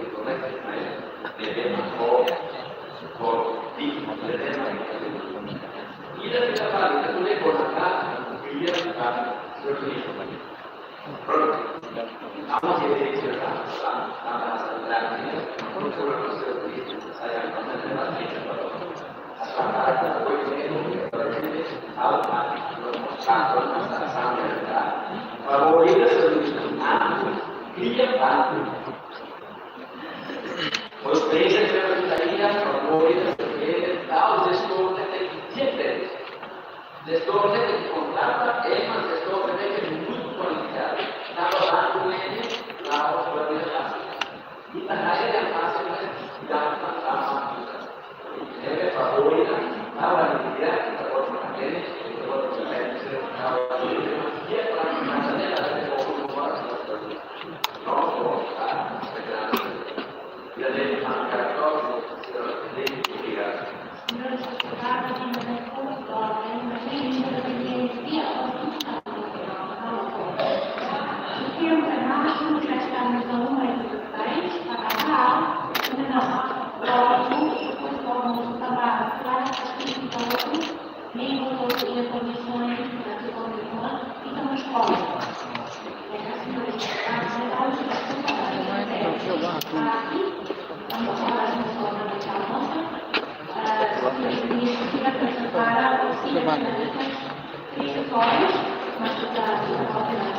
di koleksi mai, bebé mako, ko di bebé mako. Ida tidak balik, itu dia konakan, dia bukan seperti itu. Gestor ne'e tenke kontrata ema, gestor ne'e tenke muitu kualifikadu. Tanba banku ne'e la'ós kualifikadu. Ita haree yang hasil ne'e gampang sama. Ebe favor ita, tanba dia ita buat makan, ita buat makan, ita buat makan, dia pernah makan, dia ada di bawah rumah. Senhores deputados, senhores deputados,